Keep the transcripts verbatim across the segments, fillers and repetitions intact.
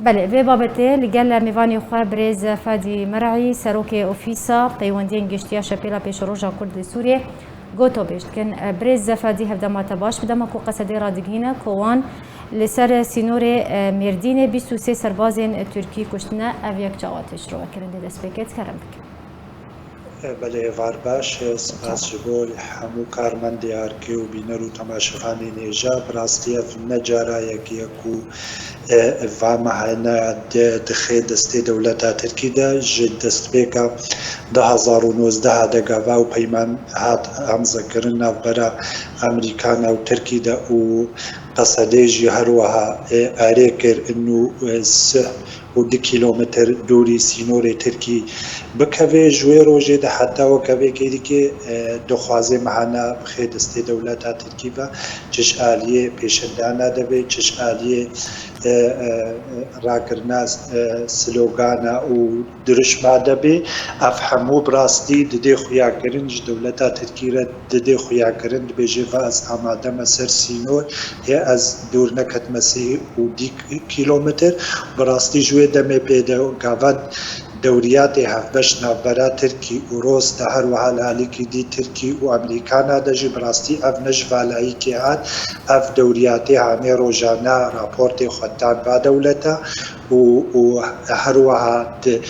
Belê, vê babetê li gel mêvanê xwe birêz Fadî Mer'î, serokê Ofîsa Peywendiyên Giştî ya Şepêla Pêşeroja Kurd li Sûriyê, goto bêj dikin. Birêz Fadî, hevdema te baş, bi dema ku Qesedê radigihîne ku wan li ser sînorê, e, Mêrdînê bîst û sê serbazên Tirkî kuştine, ev yek çawa tê şirove kirin dê destpêkê, dikerem bikin. Belê, êvar baş, spas ji bo hemû karmendê A R K û bîner û temaşevanên hêja. Bi rastî ev ne cara yekê ye ku, e, va mehane di-, dixe destê dewleta Tirkî de. Ji destpêka du hezar û nozdeh de gava û peyman hat amzekirin navbera Amerîkana û Tirkî de û Qesedê jî her wiha, e, erê kir inu, e, sih û du kîlometr dûrî sînorê Tirkî bikeve. Ji wê rojê de heta weke vê kêlîkê, e, dixwaze mehana bixe destê dewleta Tirkî ve, çi ji aliyê pêşindana de be, çi ji aliyê, e, e, rakirina, e, slogana û dirişma de be. Ev hemû bi rastî didê xuyakirin, ji dewleta Tirkî re didê xuyakirin, dibêje, va ez amade me ser sînor, hê ez dûr neketime sê û dî kîlometr. Bi rastî ji wê demê pê de gava dewriyatê hevbeş navbera Tirkî û Ros de, her wiha li alîkî dî Tirkî û Amerîkana de jî bi rastî ev ne ji valayîkê hat, ev dewriyatê hanê rojane raportê xwe dan va dewleta û, û her wiha di,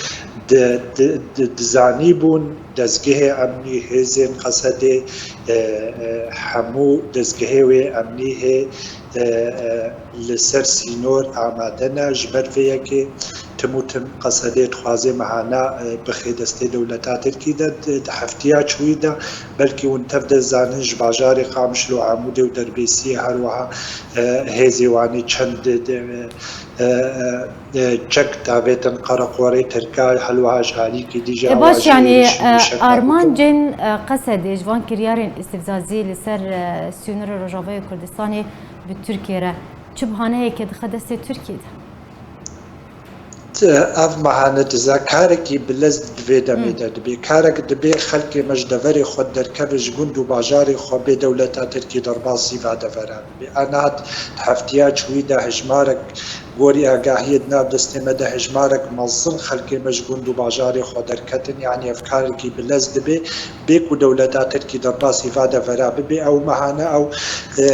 di, di, di, dizanî bûn dezgehê emnî, hêzên Qesedê, e, e, hemû dezgehê wê emnî hê, e, e, li ser sînor amade ne. Ji ber vê yekê tim û tim Qesedê dixwaze mehana, e, bixe destê dewleta Tirkî de. Di, di heftiya çûyî de belkî hûn tev dizanin ji bajarê Qamişlo, Amûdê û Derbêsiyê her wiha, e, hêzê Wanê çend di, di, e, e, e, çek davêtin qereqorê Tirka, helwiha ji alîkî dî jî E, baş, awa jî yanî, êrîş û e, şeka armancên, e, Qesedê ji van kiryarên îstîfzazî li ser, e, sînorê Rojavayê Kurdistanê bi Tirkiyê re çi bihaneyeke dixe destê Tirkiyê de? T-, ev mehane diza karekî bilez di vê demê Hmm. de dibê. Karek dibê xelkê me ji deverê xwe derkeve, ji gund û bajarê xwe bê dewleta Tirkî derbasî va devera bibe. A niha di heftiya çûyî de hejmarek, gorî agahiyê di nav destê me de hejmarek mezin xelkê me ji gund û bajarê xwe derketin. Yanî ev karekî bilez dibê. Bê ku dewleta Tirkî derbasî va devera bibe, ew mehane ew, e,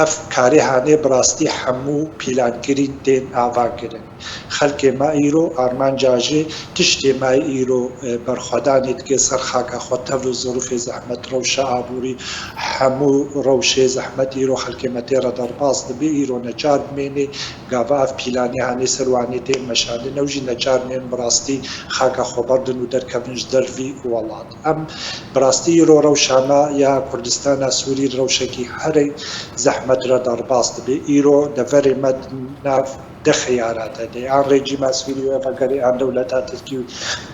ev karê hanê bi rastî hemû pîlankirî tên avakirin. Xelkê me îro armanca jê tiştê me îro, e, berxwedanê dike ser xaka xwe, tevl û zirûfê zehmet, rewşa aborî, hemû rewşê zehmet îro xelkê me tê re derbas dibe. Îro neçar bimêne, gava ev pîlanê hanê ser Wanê tên meşandin, ew jî neçar bên bi rastî xaka xwe berdin û derkevin ji dervî welat. Em bi rastî îro rewşa me ya Kurdistana Sûrî rewşekî herî zehmet re derbas dibe. Îro deverê me di nav du xiyara de, de an rejîma Sûrî û vegerê an dewleta Tirkî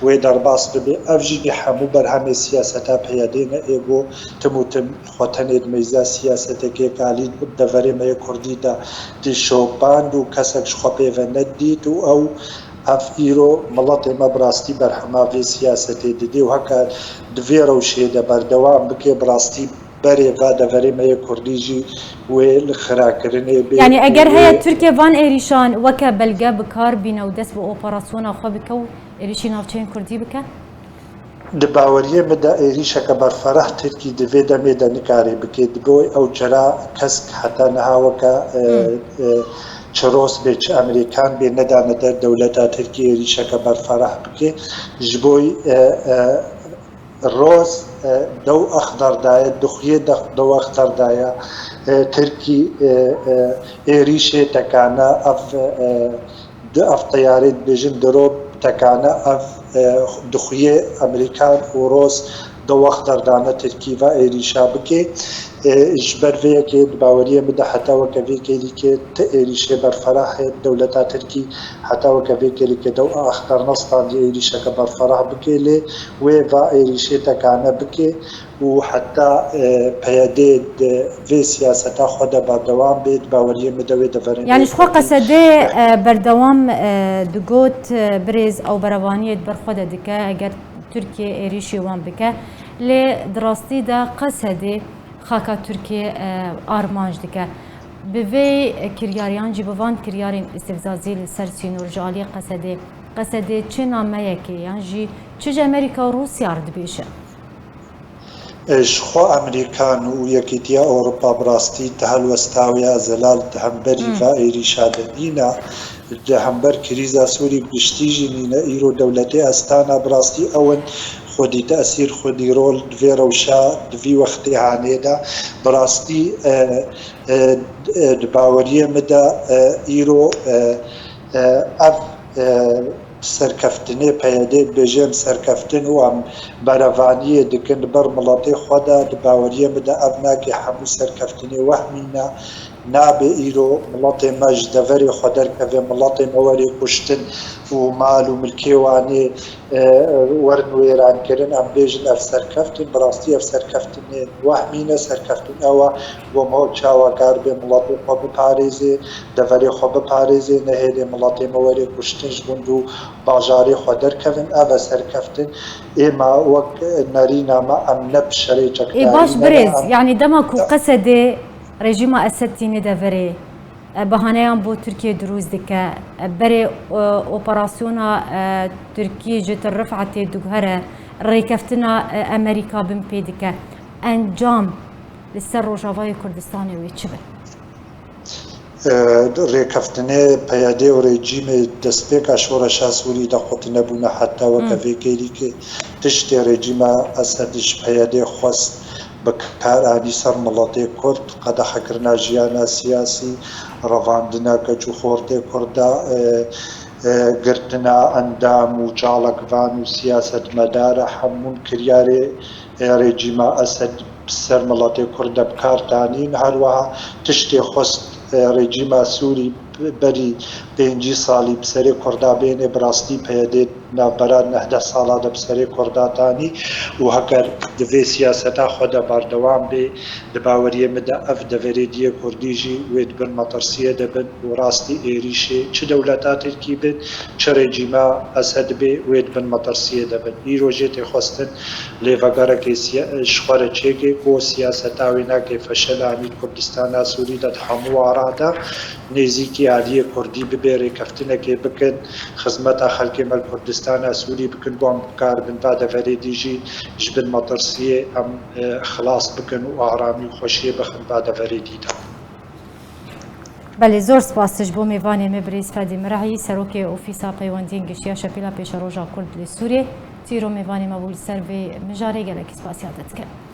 wê derbas bibe. Ev jî hemû berhemê siyaseta P Y D'ê ne, ê ku tim û tim xwe tenê di meyza siyasetekê kalî deverê me yê Kurdî de dişopand û kesek ji xwe pê ve nedît û ew, ev îro miletê me bi rastî berhema vê siyasetê didê û heke di vê rewşê de berdewam bike, bi rastî berê va deverê me yê Kurdî jî wê li xirakirinê bê. Yanî eger heye Tirkiye van êrîşan weke belge bi kar bîne û dest bi operasyona xwe bike û êrîşî navçeyên Kurdî bike? Di baweriyê min de êrîşeke berfereh Tirkî di vê demê de nikare bike. Di bo ew çira kesk heta niha weke, e, Hmm. e, çi Ros bê, çi Amerîkan bê, nedane der dewleta Tirkî êrîşeke berfereh bike. Ji bo, e, e, Roz, e, dew exder daye, dixuye de-, dew exder daye. E, Tirkî, e, e, êrîşê tekane ev, e, di ev teyarê dibêjin drop tekane ev, e, dixuye Amerîkan û Roz dew exder dane Tirkî va êrîşa bike. E, ji ber vê yekê di baweriyê min de heta weke vê kêlîkê ti êrîşê berferahê dewleta Tirkî heta weke vê kêlîkê dew exder nestandiye êrîşeke berferah bike, lê wê va êrîşê tekane bike û heta, e, P Y D di vê siyaseta xwe de berdewam bê, di baweriyê min de wê deverên Yanî ji xwe Qesedê, e, berdewam, e, digot, e, birêz ew berevaniyê di ber xwe de dike, eger Tirkiye êrîşî wan bike, lê di rastî de Qesedê xaka Tirkiye, e, armanc dike. Bi vê kiryariyan jî, bi van kiryarên îstîfzazî li ser sînor ji aliyê Qesedê, Qesedê çi nameyekê yan jî çi ji Amerîka û Rûsya re dibêje? Ji xwe Amerîkan û Yekîtiya Ewropa bi rastî di helwesta wê ya zelal di hemberî va êrîşa de nîne. Di hember krîza Sûrî bi giştî jî nîne. Îro dewletê Astana bi rastî ew in xwedî tesîr, xwedî rol di vê rewşa, di vî wextê hanê de. Bi rastî e, e, e, di baweriyê min de e, îro e, e, ev e, serkeftinê P Y D dibêje em serkeftin û em berevaniyê dikin li ber miletê xwe de, di baweriyê min de ev nake hemû serkeftinê wehmî ne. Nabe îro miletê me ji deverê xwe derkeve, miletê me were kuştin û mal û milkê wanê e, werin wêrankirin. Em bêjin ev serkeftin, bi rastî ev serkeftinê wehmî ne, serkeftin ew e, ku em çawa karibe miletê xwe biparêze, deverê xwe biparêze, nehêle miletê me were kuştin, ji gund û bajarê xwe derkevin. Ev e serkeftin. Ê me wek nerîna me em ne bi şerê çekdarî, Ê baş birêz, yanî dema ku Qesedê rejîma Esed tîne deverê, e, bahaneyan bo Tirkiye dirûst dike. E, berê, e, operasyona, e, Tirkî ji Til Rifetê diguhere, rêkeftina, e, Amerîka bin pê dike. Encam li ser Rojavayê Kurdistanê wê çi be? E, rêkeftinê P Y D û rejîmê destpêka şoreşa Sûrî de xwe tune bûne heta weke vê kêlîkê. Tiştê rejîma Esed ji P Y D xwest bi kar anî ser miletê Kurd, qedexekirina jiyana siyasî, revandina keç û xortê Kurda, e, e, girtina endam û çalakvan û siyasetmedara hemûn kiryarê, e, rejîma Esed bi ser miletê Kurd de bi kar tanîn. Her wiha tiştê xwest, e, rejîma Sûrî berî pêncî salî bi serê Kurda bêne, bi rastî P Y D navbera neh deh sala de bi serê Kurda tanî û heger di vê siyaseta xwe de berdewam bê, di baweriyê min de ev deverê diyê Kurdî jî wê di bin metirsiyê de bin û rastî êrîşê çi dewleta Tirkî bin, çi rejîma Esed bê, wê di bin metirsiyê de bin. Îro jê tê xwestin lêvegerekê siya-, ji xwe re çêke ku siyaseta wê nake feşelanî Kurdistana Sûrî de di hemû ara de nêzîkî aliyê Kurdî bibe, rêkeftinekê bikin, xizmeta xelkê me li Kurdistana Sûrî bikin, ku em bikaribin va deverê dî jî ji bin metirsiyê em, e, xilas bikin û aramî û xweşiyê bixin va deverê dî de. Belê, zor spas ji bo mêvanê me birêz Fedî Mirehî, Serokê Ofîsa Peywendiyên Giştî ya Şepîla Pêşeroja Kurd li Sûriyê. Tu îro mêvanê me bû li ser vê mijarê, gelekî spasiya te dikim.